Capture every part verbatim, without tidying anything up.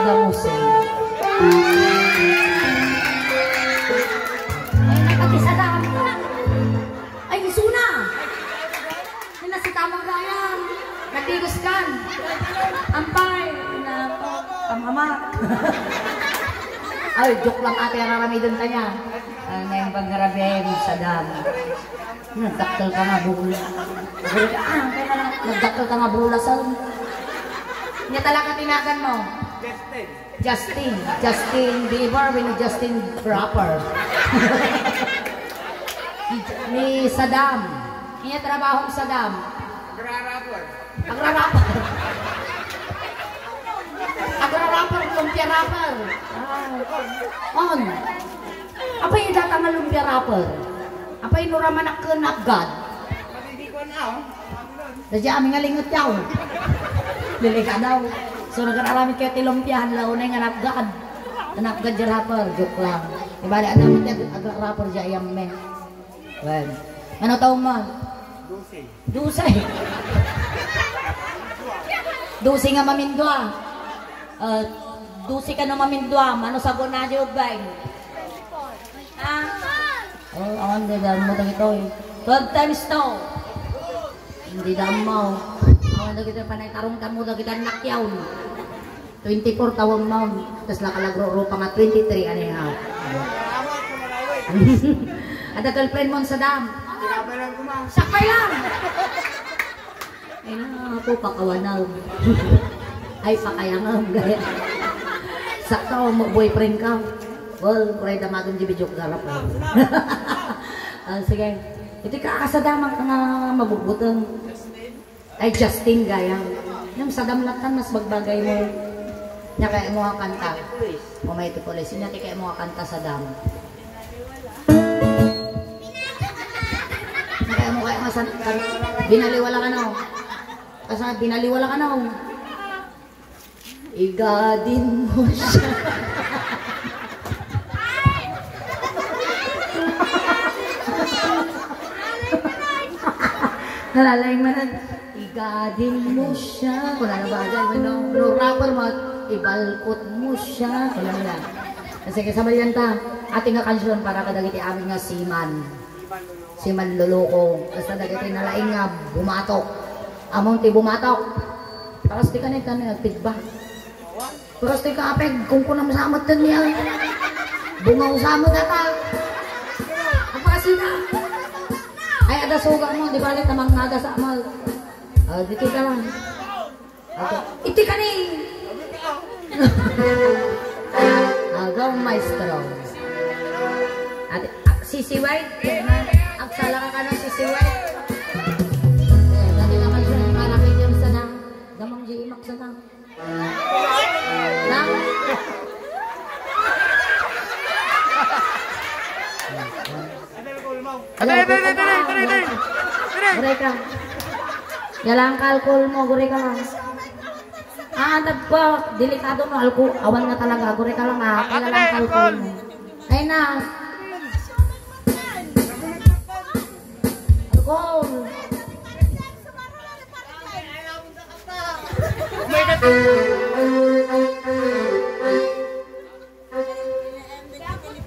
Damusin. Ay, nagkakisada. Ay, isuna. Ay, nasitamang gayam. Nagtigos kan. Ampay. Na, am-, amak. Ay, joke lang, ate, araramidon ta niya. Ay, may pagkarabem, sadam. Nagdakkel ka nga bula. Ah, kaya na lang, nagdakkel ka nga bula, son. Nia talaga tinagan mo? Justin. Justin. Justin Bieber wenno Justin Rapper? Ni Saddam. Nia trabaho ni Saddam? Agrarapper. Agrarapper. Agrarapper, lumpia rapper. Ah. On. Apay, data nga lumpia rapper. Apay, nura manak ken apgad. Madidikon, ah, oh. Dadya amin nga linget yaw. Delikado. So, nagararamid kayo ti lumpiahan, launay nga napgad. Napgad ya rapper, joke lang. Ibali, ano mo ti ag-, agra-rapper ya, iyam me. Well, ano taon mo? Dose. Dose. Dose nga mamindua. Ah, dose ka no mamindua. Ano sagot na, Jobay? Ha? Oh, awan, di damo dagitoy. Twelve times two. Hindi damo. Awan, dagitoy panay tarong damo, dagitoy anak yaw. Twenty-four tawon mo. Tas nakalagro-ro pa nga twenty-three, ano yan? Ada girlfriend mo sa dam. Sakpay lang. Ay na, ako, pakawanag. Ay, pakayangag. Sakto, mo boyfriend ka. Well, pray damagan di video garap. Ah, sige. Iti ka, kasadaman ka nga mabubuteng. Ay, Justin, gayam. Nang sadam latan, mas magbagay mo. Nia kaya mo nga kanta. O may ti pulis. Nia kaya mo nga kanta sadam. Kaya mo kaya masan-, kan-, binaliwala ka, no? Asa, binaliwala ka, no? Igadin mo siya. Nalalaing man. Igadin mo siya. Wala na bagay, no? No rapper mo, ibalkot mo siya. Wala na. Sige, sabayan ta. Ating nga kansion para kadagiti amin nga siman. Si manloloko. Basta dagiti nalaing nga bumatok. Amon ti bumatok. Paras ti kanita ni nagpigba. Paras ti kapeg, kung kunam sa amat niya. Bungaw sa amat ata. Ang pakasina. Ay, ada suga mo, di bali, tamang naga sa amat. Ah, dito ka lang. Iti kani. Agaw, maestro. Ate, ah, sisiway? Kaya na, agsala ka ka ng sisiway? Eh, dati naman siya, para kay James sana. Gamang J M Max sana. Lang? Ano, ano, ano, ano, ano, ano? Gure ka. Yalang ka alcohol mo, gure ka lang. Ah, nagpa-, delikado no, alko-, awan nga talaga, gure ka lang, ah. Kaya lang ka alcohol mo. Ay na. Alcohol.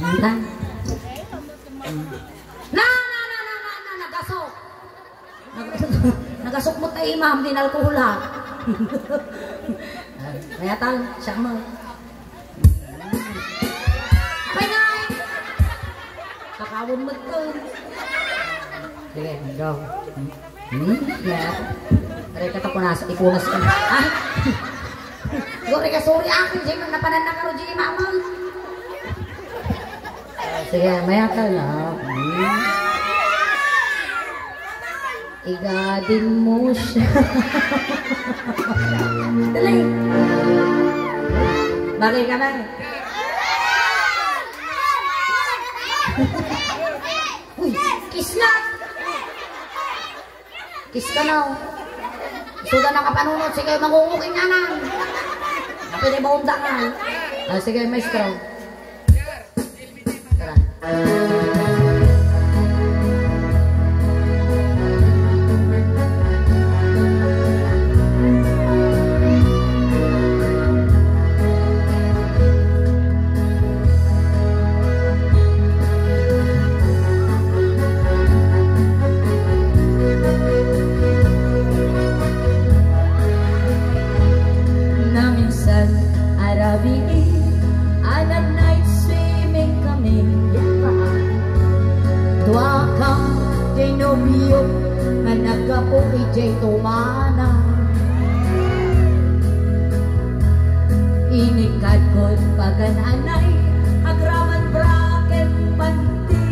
Nandang. Na, na, na, na, na, na, nagasok. Nagasok, nagasok mo tayo, ma'am, din alkohol, ha? Kaya tal, siya mo. Pay na! Kakawon mo to. Sige, go. Hmm? Yeah. Aray ka, tapunas, ipunas ka. Ah! Guri ka, sorry, akin, Jim, napanan na karo, Jim, mama. Sige, mayat ka na. Hmm. Igadin mo siya. Dali. Bagay ka ba? Uy, kiss na. Kiss ka na, oh. Suda na kapanunot, sige, mangunguking anan. Pwede ba unda ka? Ah, sige, maestro. Tara. Arabii, a nag-night swimming kami. Duakam ti nobiok nga naggapu idiay tumana. Inikadkod pagan-anay, agraman bra ken panti.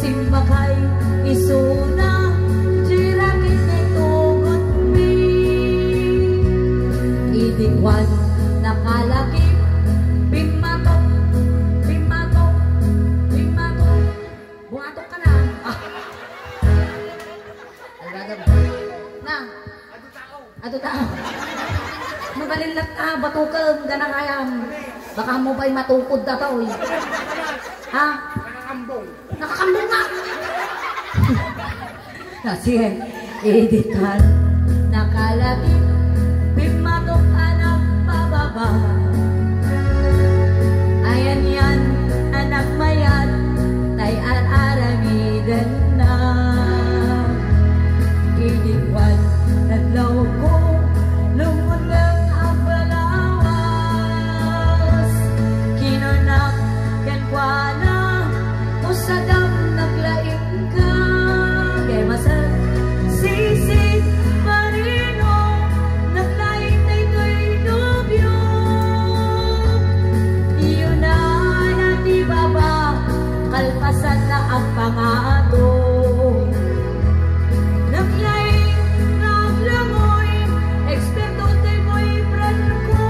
Simmakay isuna, dirak iti tugotmi. Idi kuan, nakalaki, bimmatok, bimmatok, bimmatok. Bumatok ka na. Ah. Algada. Na. Adu tao. Mabalin latta, batukem, ganakayam. Baka mo pa'y matukod datoy. Ha? Nakakambong. Nakakambong ka! Na, sige. Iditan, nakalagip, bimmatok a nagpababa. Ayan yan, anak mayat, tay ar-aramidenna. Idi kuan, nadlawko, lumuteng a balawas. Kinunak kenkuana, "Usadam, naglaing ka." Kay masar, sisid, marino, naglaing daytoy nobio. Iyuna na ti baba, kalpasan na agpangato. Naglaing nga aglangoy, eksperto ti boyfriend ko.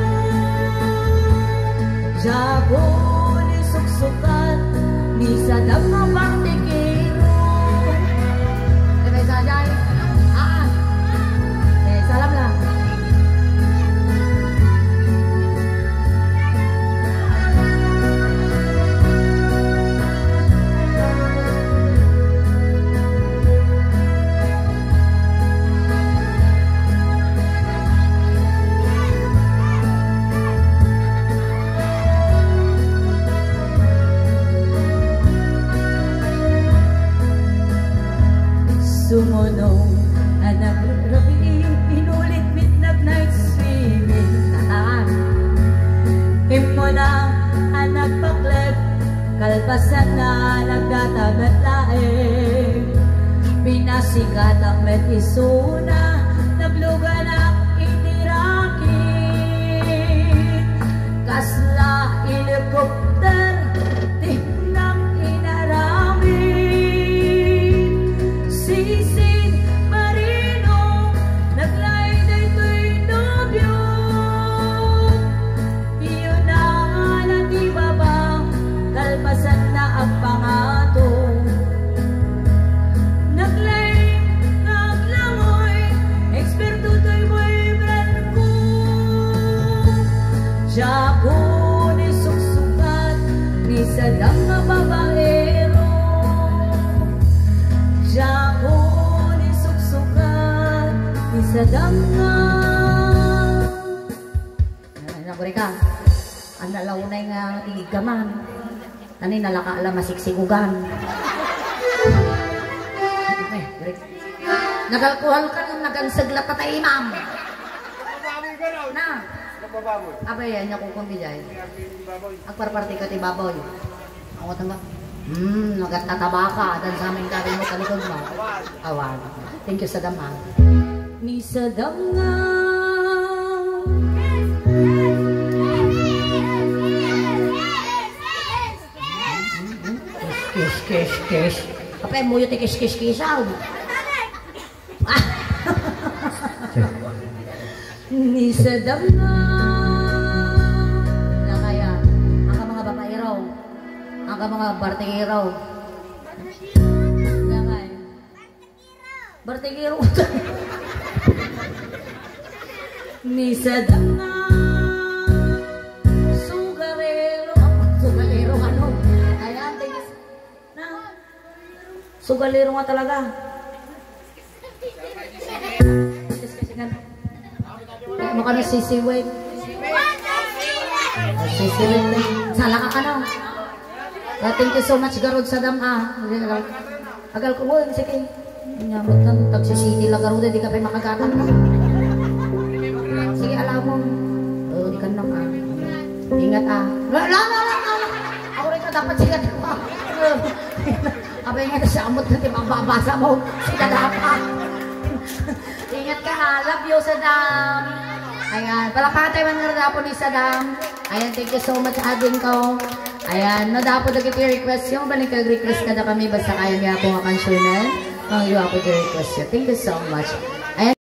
Diako ni suksukat, ni sadam nga bartikero. Kay sa jay? Ah. Eh, salam lang. Sumunong a nagrabii, inulit mit nag-night swimming. Tataan. Immuna a nagpaklag, kalpasan na nagdata met laeng. Pinasikatak met isuna, nagluganak iti rakit. Kasla helicopter, ti nang inaramid. Sisid, marino, naglaing daytoy nobio. Iyuna na ti baba, kalpasan na agpangato. Naglaing nga aglangoy, eksperto toy boyfriend ko. Diako ni suksukat, ni sadam nga babaero. Diako ni suksukat, ni sadam nga Ay, nagurika. Ang nalaunay nga igid ka man. Nani nalaka la masiksigugan. Eh, gurik. Nagalkuhal ka nung nagansaglat pa tayo, ma'am. Nagpababoy ka raw. Na. Nagpababoy. Abay, anya ko kumbi jay. Kaya ang baboy. Agparparti ka ti baboy. Ang utang ba? Hmm, nagtataba ka. Adan sa amin ka rin mo talikod mo. Awan. Awan. Thank you sa dama. Ni sa dama. Kes, kes, kes, kes. Apay mo yung tikis-kis-kisaw? Ni sa dama. Na kaya, ang mga babaero, ang mga bartero. Damay. Bartero. Ni sa dama. Sugarero. Sugarero, ano? Ayan, tingis. Na. Sugalero nga talaga. Makano sisiwit? Sisiwit. Sala ka kano? Ah, thank you so much, Garod, sa dam, ah. Agal ko, uy, sige. Nyamot lang, tagsisiti la, Garod, di ka pa makagatan. Sige, ala. Oh, ikan na ka. Ingat, ah. La, la, la, la, la. Ako rin ka dapat sila. Abay nga, sa amot na ti mababasa mo. Sila dapat. Ingat ka, ha. Love you, Sadam. Ayan. Palakpakan tayo man nga dapat ni Sadam. Ayan, thank you so much, ading ko. Ayan, no, dapat dagiti request yung balik kag request kada kami, basta kaya niya po nga kansunan. Ang iyo po di request yun. Thank you so much.